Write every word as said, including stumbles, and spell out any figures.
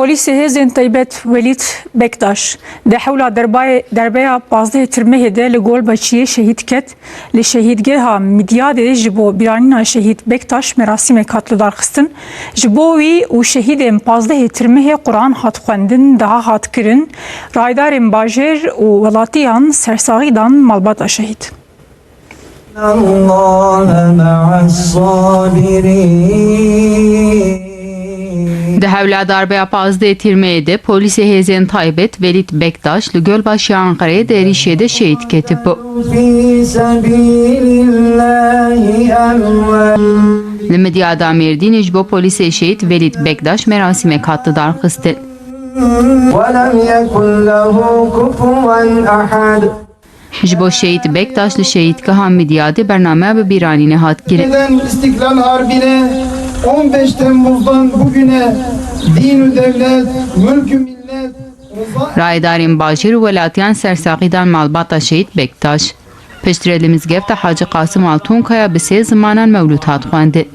Polîsê Hêzên Taybet Welîd Bektaş di hewla derbayê, derbeya pazdehê Tirmehê de li Golbaçiyê şehîd ket. Li şehîdgeha Midyadê ji bo bîranîna şehîd Bektaş merasîmek hat lidarxistin. Ji bo wî û şehîdên pazdehê Tirmehê Quran hat xwendin, dua hat kirin. Rayedarên bajêr û welatiyan sersaxî dan malbata şehîd. الله مع الصابرين. Di hewla darbeya pazdeh Tîrmeyê de polîsê hêzên taybet Velîd Bektaş li Gölbaşê Anqereyê di êrîşê de şehîd ketibû. في سبيل الله أموات. Li Midyada Mêrdînê ji bo polîsê şehîd Velîd Bektaş merasîmek hat lidarxistin. ولم يكن له كفوا أحد. Ji bo şehîd Bektaş li şehîdgeha Midyadê bernameya bi bîranînê hat kirin. Neden İstiklal Harbi'ne, on beş Temmuz'dan bugüne din ve devlet, mülkü millet, rıza... Rayedarên bajêr û welatiyan sersaxî dan malbata şehîd Bektaş. Piştre li mizgefta Hacî Qasim Altunkaya bi sê zimanan mewlûd hat xwendin.